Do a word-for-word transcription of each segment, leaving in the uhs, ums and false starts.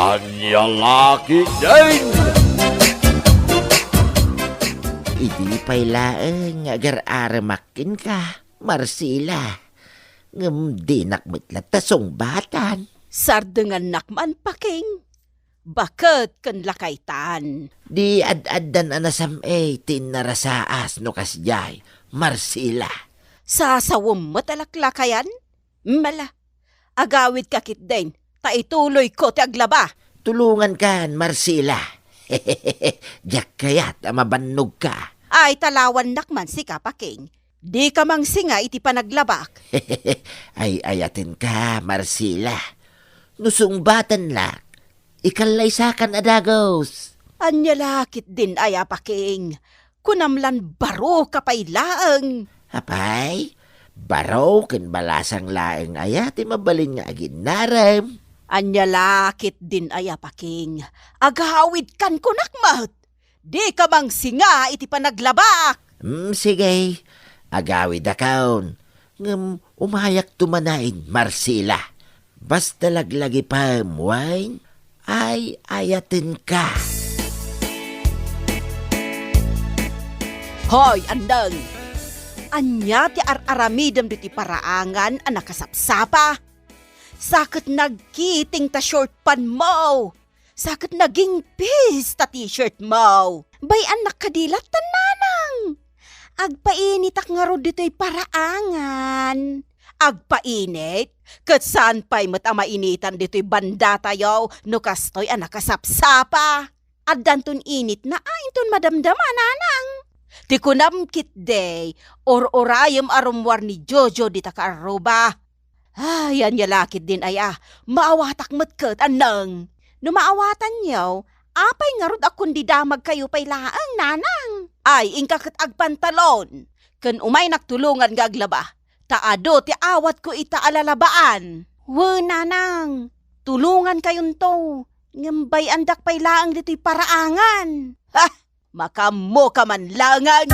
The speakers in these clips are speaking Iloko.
Ania la ketdin? Idi pay laeng nga agar-aramak kenka, Marcela, ngem dinak met latta sungbatan. Sardengannak man, Paking. Baket ken lakaytan. Di ad-addan a nasam-ay ti innarasaas no kasdiay, Marcela. Sasawem met a laklakayan? Mala, agawidka ketdin, ta ituloyko ti aglaba. Tulongankan, Marcela. Diak kayat a mabannogka. Ay, talawannak man sika, Paking. Dika mangsinga iti panaglabak. Ay-ayatenka, Marcela. No sungbatanlak, ikallaysakan a dagus. Ania la ketdin aya, Paking? Kunam lan baro ka pay laeng. Apay, baro ken balasang laeng aya ti mabalin nga aginnarem. Ania la ketdin aya, Paking? Agawidkan kunak met. Dika mangsinga iti panaglabak. Mm, sige. Agawidakon. Ngem umayakto manen, Marcela. Basta laglagipem wen ay-ayatenka. Hoy, Andeng! Ania ti ar-aramidem ditoy paraangan a nakasapsapa? Sa ket nagkiting ta short pant mo! Sa ket nagingpis ta t-shirt mo! Bay-annak kadi latta, Nanang? Agpainitak ngarud ditoy paraangan. Agpainit? Ket saan pay met a mainitan ditoy bandatayo no kastoy a nakasapsapa? Addanton initna a inton madamdama, Nanang. Ti kunam ketdi, ur-urayem a rummuar ni Jojo dita kaarruba. Ay, ania la ketdin aya, maawatak met ket, Andeng. No maawatanyo, apay ngarud a kundi damagkayo pay laeng, Nanang? Ay, inka ket agpantalon, ken umaynak tulongan nga aglaba, ta adu ti awatko ita a lalabaan. Wen, Nanang, tulongankayonto, ngem bay-andak pay laeng ditoy paraangan. Ha! Makaammoka man laengen!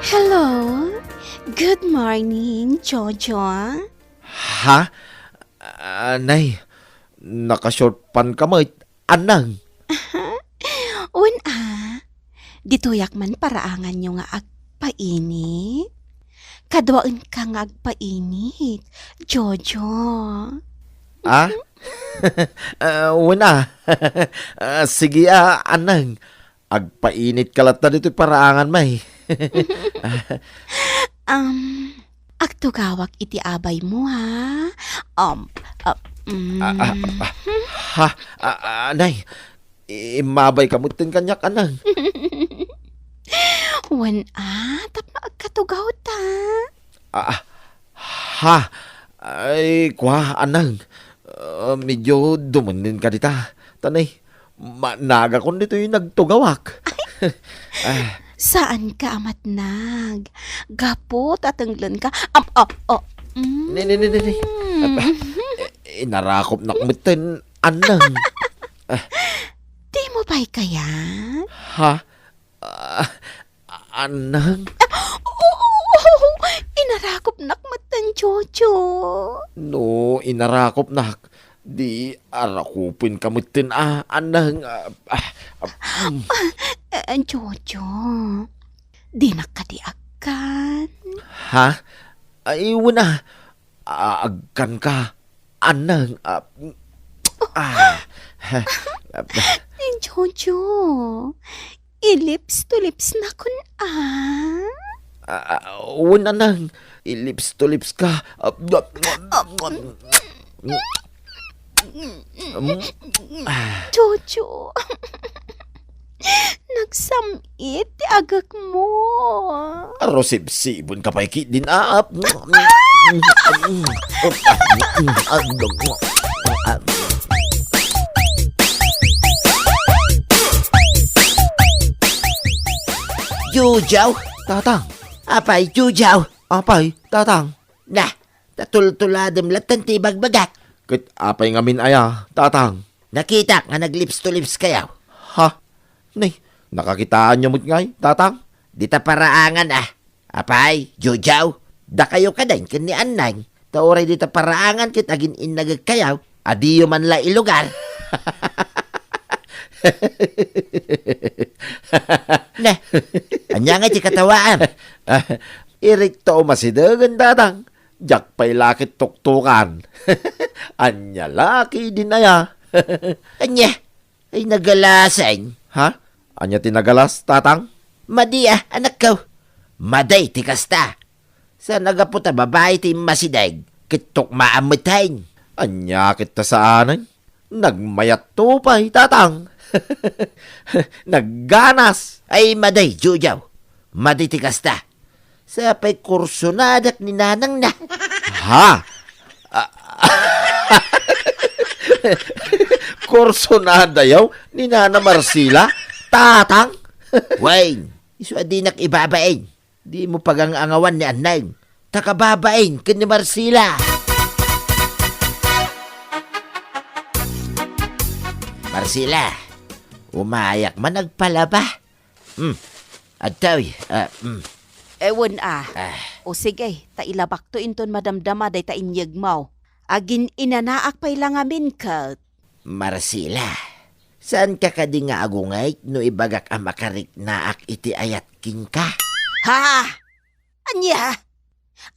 Hello. Good morning, Jojo. Ha? Ah, nay, naka-short pant ka met, Annang. Wen a, ditoyak man paraanganyo nga agpainit. Kaduaenka nga agpainit, Jojo. Ah? Ah, wen a. Ah, sige a, Annang. Agpainitka latta ditoy paraangan, may. Um, agtugawak iti abaymo, ha? Um, ah, mm. Ah, ah, ah, ha? Ah, ah, nay, immabayka metten kaniak, Annang. Wen a, tapno agkatugawta. Ah, ah, ha? Ay, kua, Annang. Ah, medyo dumennenka dita. Ta nay, managakon ditoy nagtugawak. Ah. Saanka a matnag. Gapu ta tenglenka. Am, ah, ah, mm. Ne, ne, ne, ne, ne. Ah, eh, inarakopnak metten, Annang. Ah. Dimo pay kayat? Ha? Ah, Annang? Oo, oo, inarakopnak metten, Jojo. No, inarakopnak, di arakopenka metten a, Annang, ah, ah, ah, mm. Ah, eh, Jojo, dinak kadi agkan? Ha? Ay, wen a. Ah, agkanka. Annang, ah, ah, Ni Jojo, i-lips to lips nakon a. Ah, ah, wen, Annang, i-lips to lips ka. Ah, ah, ah, mm, ah. Jojo. Nagsam-it ti agekmo. Rusibsibon ka pay ketdin, aap. Jujaw? Tatang. Apay, Jujaw? Apay, Tatang. Nah, tatultuladem latta ti ibagbagak. Ket apay ngamin aya, Tatang? Nakitak nga nag-lips to lips kayo. Ha? Nay, nakakitaanyo met ngay, Tatang? Dita paraangan, ah. Apay, Jujaw, dakayo kadi ken ni Annang. Ta uray dita paraangan ket agin-innagek kayo, Adiyo man la ilugar. Ne, ania nga ti katawaam? Irikto masidegen, Tatang. Diak pay la ket tuktukan. Ania la ketdin aya? Ania? Ay, nagalasen. Ha? Ania ti nagalas, Tatang? Madi a, anakko. Madi ti kasta. Saan a gapu ta babai ti immasideg, ket tukmaam metten. Ania ket ta saanen? Nagmayatto pay, Tatang. Nagganas. Ay, madi, Jojo. Madi ti kasta. Sapay kursonadak ni nanangna. Ha? Ah, kursunadayo ni Nana Marcela? Tatang? Wen, isu a dinak ibabain. Dimo pagang-angawan ni Anneng. Ta kababain ken ni Marcela. Marcela, umayak man agpalaba. Hmm. Adtoy, ah, hmm. Ewan, ah. Ah. O sige, ta ilabakto inton madamdama dayta inyegmo. Agin-inanaak pay la ngamin ket. Marcela, saanka kadi nga agungay no ibagak a makariknaak iti ayat kenka? Ha? Ania?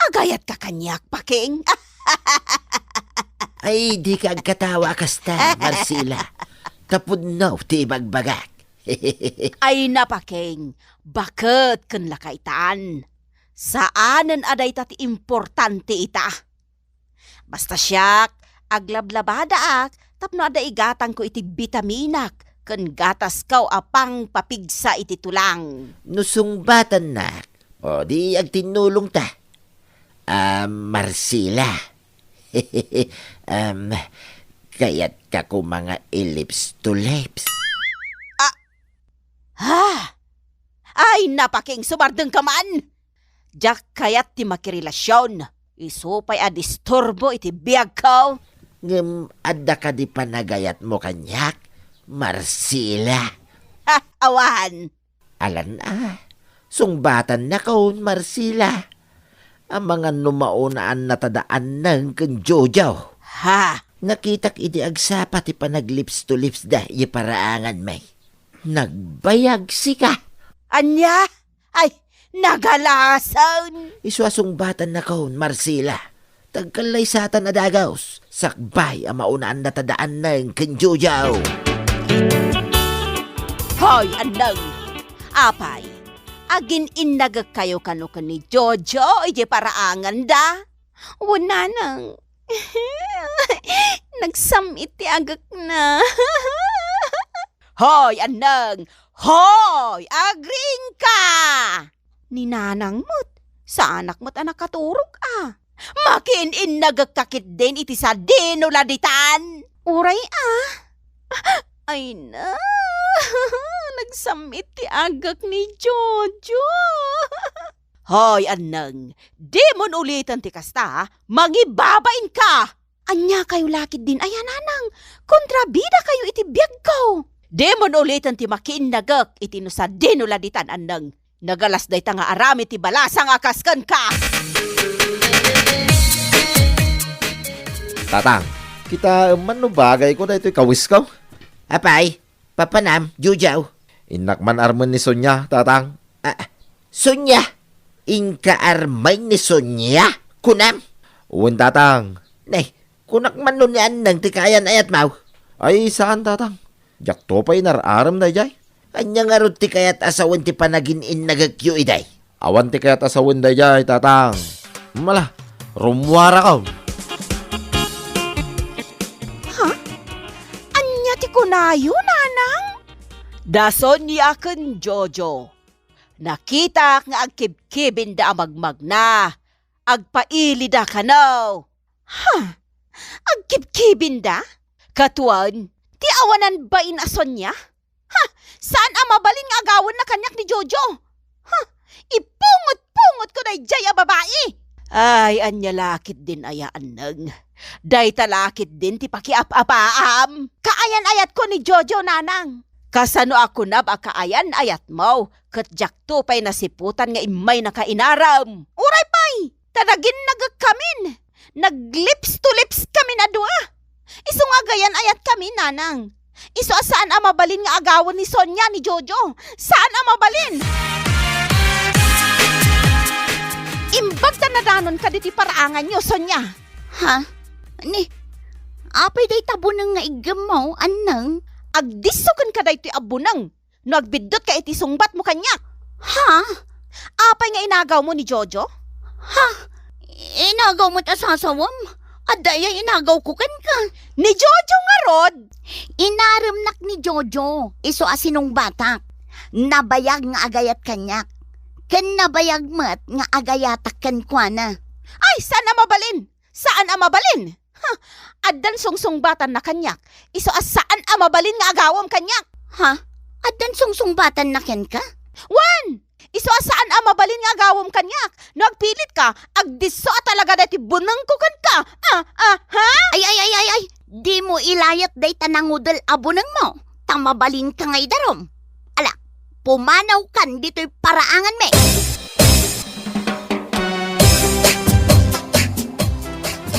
Agayatka kaniak, Paking? Ay, dika agkatawa a kasta, Marcela. Ta pudno ti ibagbagak. Ay, Paking, baket ken lakaitan. Saanen a dayta ti importante ita. Basta siak, aglablabadaak tapno adda igatangko iti bitaminak ken gatasko a pangpapigsa iti tulang. No sungbatannak, o di agtinnulongta. Ah, Marcela. Em, kayatka koma nga i-lips to lips? Ah! Ha? Ay, Paking, sumardengka man! Diak kayat ti makirelasion. Isu pay a disturbo iti biagko. Ngem adda kadi panagayatmo kaniak, Marcela? Ha, awan. Alan a, sungbatannakon, Marcela. Amangan no maunaan nata da Anneng ken Jojo. Ha? Nakitak idi agsapa ti panag-lips to lips da iti paraanganmi. Nagbayag sika. Ania? Ay, nagalasen! Isu a sungbatannakon, Marcela. Tagkallaysatan a dagus, sakbay a maunaan nata da Anneng ken Jojo. Hoy, Anneng! Apay, agin-innagekkayo kano ken ni Jojo iti paraanganda? Wen, Nanang. Nagsam-it ti agekna. Hoy, Anneng! Hoy, agriingka! Ni Nanang met, saanak met a nakaturog a. Makiin-innagekka ketdin iti sadino la ditan. Uray a. Ay na, nagsam-it ti agek ni Jojo. Hoy, Anneng, dimon uliten ti kasta, ha? Mangibabainka! Ania kayo la ketdin aya, Nanang? Kontrabida kayo iti biagko. Dimon uliten ti makiinnagek iti no sadino la ditan, Anneng. Nagalas dayta nga aramid ti balasang a kas kenka. Tatang, kitaem man no bagayko daytoy kawisko? Apay, papanam, Jojo? Innak man armen ni Sonia, Tatang. Ah, Sonia? Inka armen ni Sonia? Kunam? Wen, Tatang. Nay, kunak man no ni Anneng ti kaayan-ayatmo? Ay, saan, Tatang. Diakto pay inar-arem daydiay. Ania ngarud ti kayat a sawen ti panagin-innagekyo idiay? Awan ti kayat a sawen daydiay, Tatang. Mala, rummuarakon. Ha? Ania ti kunayo, Nanang? Da Sonia ken Jojo. Nakitak nga agkibkibinda a magmagna. Agpailida kano. Ha? Agkibkibinda? Katuan, ti awanan bain a Sonia? Ha? Saan a mabalin nga agawanna kaniak ni Jojo? Ha? Ipungot-pungotko daydiay a babai! Ay, ania la ketdin aya, Anneng? Dayta la ketdin ti pakiap-apaam. Kaayan-ayatko ni Jojo, Nanang. Kasano a kunam a kaayan-ayatmo ket diakto pay nasiputan nga immaynaka inarem? Uray pay! Ta naginnagekkamin. Nag-lips to lips kamin a dua. Isu Nanang, isu a saan a mabalin nga agawen ni Sonia ni Jojo. Saan a mabalin! Imbag ta nadanonka ditoy paraanganyo, Sonia. Ha? Ni, apay dayta buneng nga iggemmo, Annang? Agdisso kenka daytoy a buneng no agbiddutka iti sungbatmo kaniak. Ha? Apay nga inagawmo ni Jojo? Ha? Inagawmo ta sasawem? Adda aya inagawko kenka? Ni Jojo ngarud? Inaremnak ni Jojo, isu a sinungbatak. Nabayag nga agayat kaniak. Ken nabayag met nga agayatak kenkuana. Ay, saan a mabalin! Saan a mabalin! Ha? Addan sungsungbatanna kaniak, isu a saan a mabalin nga agawem kaniak. Ha? Addan sungsungbatanna kenka? Wen! Isu a saan a mabalin nga agawem kaniak. No agpilitka, agdisso a talaga daytoy bunengko kenka. Ah, ah, ha? Ay, ay, ay, ay, ay! Dimo ilayat dayta nangudel a bunengmo, ta mabalinka nga idarum. Ala, pumanawkan ditoy paraanganmi.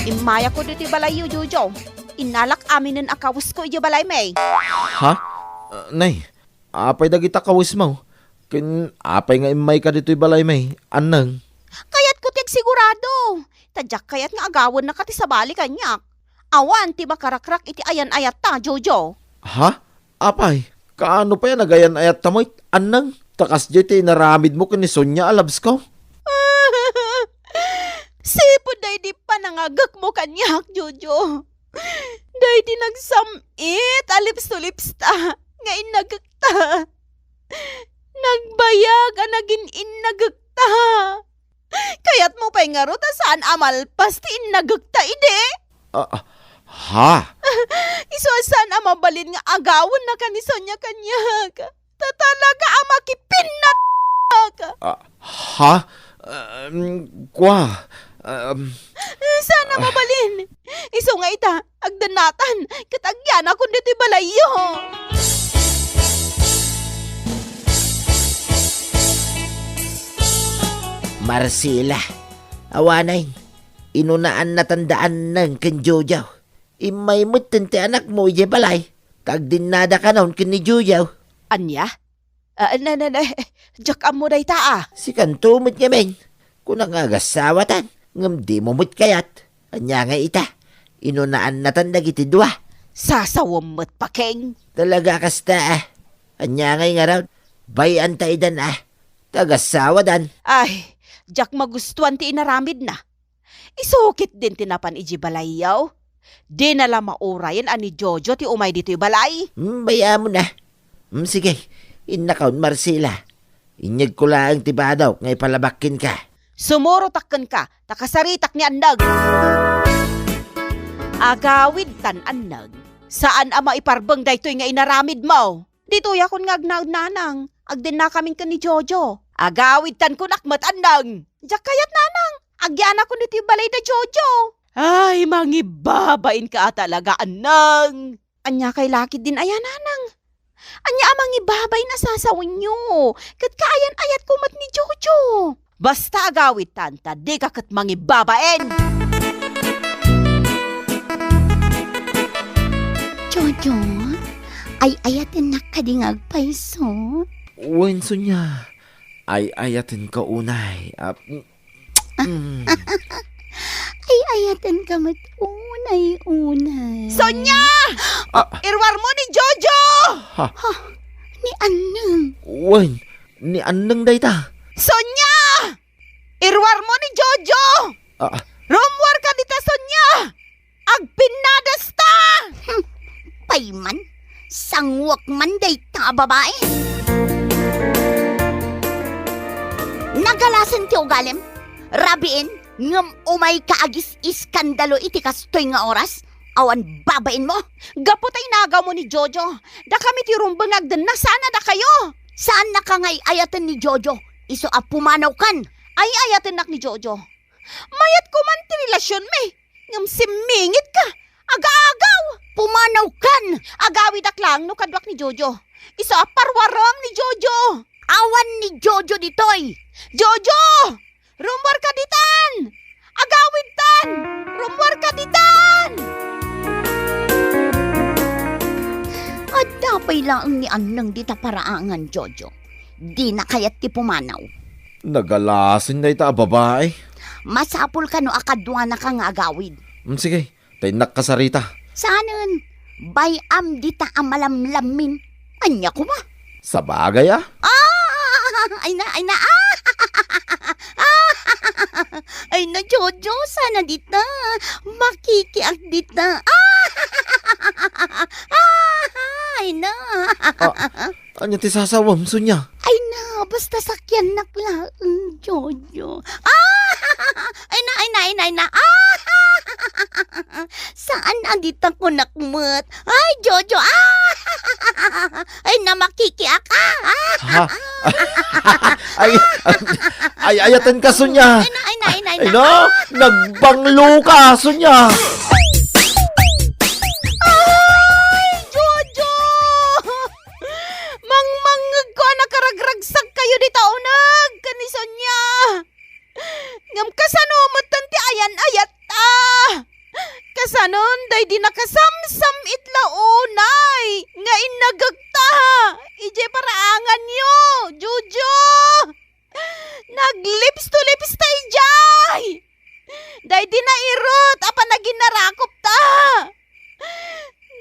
Immayakon ditoy balayyo, Jojo. Innalak aminen a kawesko idiay balaymi. Ha? Ah, nay, apay dagita kawesmo? Ken apay nga immayka ditoy balaymi, Annang? Kayatko ti agsigurado. Ta diak kayat nga agawennaka ti sabali kaniak. Awan ti makarakrak iti ayan-ayatta, Jojo. Ha? Apay, kaano pay a nagayan-ayatta met, Annang? Ta kasdiay ti inaramidmo ken ni Sonia a labsko? Sipud daydi panangagekmo kaniak, Jojo. Daydi nagsam-it a lipsulipsta nga innagekta. Nagbayag a nagin-innagekta. Kayatmo pay ngarud a saan a malpas ti innagekta idi? Ah, ah, ha? Isu a saan a mabalin nga agawennaka ni Sonia kaniak. Ta talaga a makipinnat! Ah, ha? Um, kua, um, saan a mabalin. Isu nga ita, agdennatan, ket agyanakon ditoy balayyo. Marcela, awanay, inunaannatan da Annang ken Jojo. Immay metten ti anakmo idiay balay, ta agdennada kanon ken ni Jojo. Ania? Ah, na, na, na, diak ammo dayta, ah. Sikanto met ngamin. Kunak nga agassawatan, ngem dimo met kayat. Ania ngay ita? Inunaannatan dagiti dua. Sasawem met, Paking. Talaga kasta, ah. Ania ngay ngarud? Bay-anta idan, ah. Ta agassawadan. Ay, diak magustuan ti inaramidna. Isu ketdin ti napan idiay balayyo. Dina la maurayen a ni Jojo ti umay ditoy balay. Hmm, bay-amon a. Hmm, sige, innakon, Marcela. Inyegko laeng ti badok nga ipalabak kenka. Sumurotak kenka, ta kasaritak ni Annang. Agawidtan, Annang. Saan a maiparbeng daytoy nga inaramidmo. Ditoyakon nga agnaed, Nanang. Agdennakamin ken ni Jojo. Agawidtan kunak met, Annang. Diak kayat, Nanang. Agyanakon ditoy balay da Jojo. Ay, mangibabainka a talaga, Annang. Ania kay laketdin aya, Nanang? Ania a mangibabain a sasawenyo? Ket kaayan-ayatko met ni Jojo. Basta agawidtan ta dika ket mangibabain. Jojo, ay-ayatennak kadi nga agpayso? Wen, Sonia. Ay-ayatenka unay. Ah, mm. Ay-ayatenka met unay-unay. Sonia! Ah. Iruarmo ni Jojo! Ha? Ha? Ni Annang? Wen, ni Annang dayta. Sonia! Iruarmo ni Jojo! Ah. Rummuarka dita, Sonia! Agpinnadasta! Hmm, payman, sanguek man dayta a babai. Nagalasen ti ugalim, rabiin, ngem umayka agis-iskandalo iti kastoy nga oras? Awan babainmo? Gapu ta inagawmo ni Jojo, dakami ti rumbeng nga agdenna, saan a dakayo? Saannaka nga ay-ayaten ni Jojo, isu a pumanawkan. Ay-ayatennak ni Jojo. Mayatko man ti relasionmi, ngem simmingitka. Agaagaw! Pumanawkan! Agawidak laeng no kaduak ni Jojo. Isu a parwarem ni Jojo. Awan ni Jojo ditoy. Jojo! Rummuarka ditan! Agawidtan! Rummuarka ditan! pay laeng ni Anneng dita paraangan, Jojo. Dina kayat ti pumanaw. Nagalasin dayta a babae. Masapul kano a kaduanaka nga agawid. Mm, sige, ta innak kasarita. Saanen, bay-am dita a malamlammin. Ania koma? Sabagay a. Ah! Ay na, ay na. Ah! Ay na, Jojo, saan dita? Makikiak dita. Ah! Ay na. Ah, ania ti sasawem, Sonia? Ay na, basta sakiannak laeng, Jojo. Ah! Ay na, ay na, ay na, ay na. Ah! Saan a dita kunak met? Ay, Jojo. Ah! Ay, namakikiak. Ah! Ha? Ay, ay, ayaten ka, Sonia. Ay na, ay na, ay na, ay Ay, na. No? Nagbanglo ka, Sonia. Ay, Jojo! Mangmangngegko a nakaragragsak kayo dita uneg ken ni Sonia. Ngem kasano metten ti ayan-ayatta? Kasanon daydi nakasamsam-it la unay nga innagekta idiay paraanganyo, Jojo? Naglips to lips ta idiay! Daydi nairut a panaginarakopta!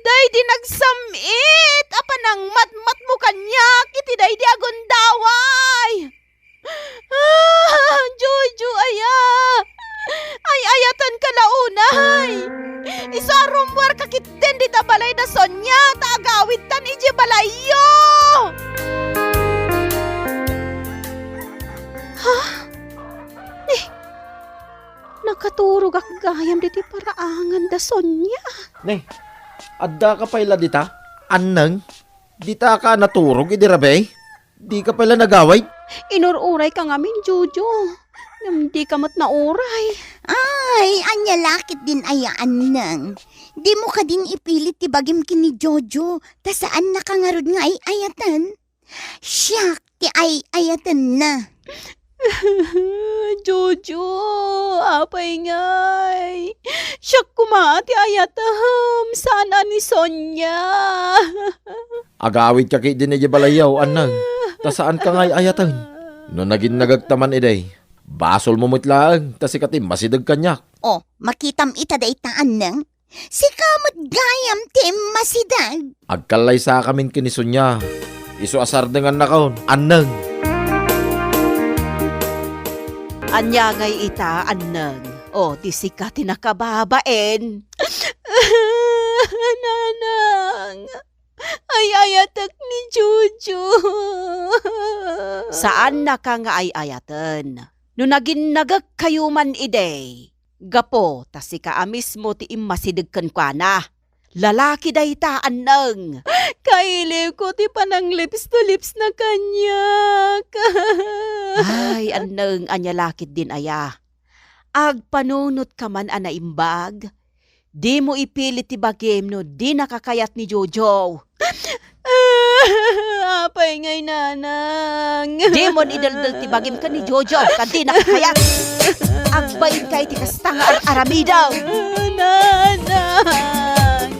Daydi nagsam-it a panangmatmatmo kaniak iti daydi a gundaway! Ah, Jojo, aya! Ay-ayatenka la unay! Isu a rummuarka ketdin dita balay da Sonia ta agawidtan idiay balayyo! Ha? Ni, nakaturogak gayam ditoy paraangan da Sonia. Ni, addaka pay la dita? Anneng? Ditaka naturog idi rabii? Dika pay la nagawid? Inur-urayka ngamin, Jojo. Ngem dika met nauray. Ay, ania la ketdin aya, Anneng? Dimo kadin ipilit ti bagim ken ni Jojo, ta saannaka ngarud nga ay-ayaten. Siak ti ay-ayatenna. Jojo, apay ngay? Siak koma ti ayatem, saan a ni Sonia. Agawidka ketdin idiay balayyo, Anneng, ta saanka nga ay-ayaten. No naginnagekta man idi, basolmo met laeng ta sika ti masideg kaniak. O, makitam ita dayta, Anneng? Sika met gayam ti immasideg. Agkallaysakamin ken ni Sonia. Isu a sardengannakon, Anneng. Ania ngay ita, Anneng? O, di sika ti nakababain. Nanang, ay-ayatek ni Jojo. Saannaka nga ay-ayaten. No naginnagekkayo man idi, gapu ta sika a mismo ti immasideg kenkuana. Lalaki dayta, Anneng. Kailiwko ti pananglips to lips na kaniak. Ay, Anneng, ania la ketdin aya? Agpanunotka man a naimbag. Dimo ipilit ti bagim no dinaka kayat ni Jojo. Apay ngay, Nanang? Dimon ideldel ti bagim ken ni Jojo, ta dinaka kayat. Agbainka iti kasta nga ar-aramidem. Nanang!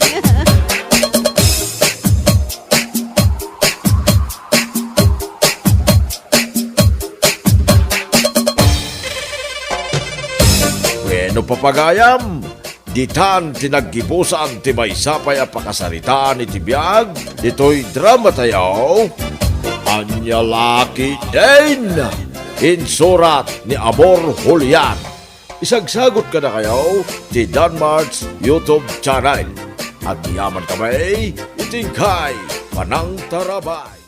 Wenno, pagayam, ditan ti naggibusan ti maysa pay a pakasaritaan iti biag ditoy dramatayo, Ania la ketdin, insurat ni Amor Julian. Isagsagut kadakayo ti Danmart's YouTube channel. Agyaman kami iti inkay panangtarabay.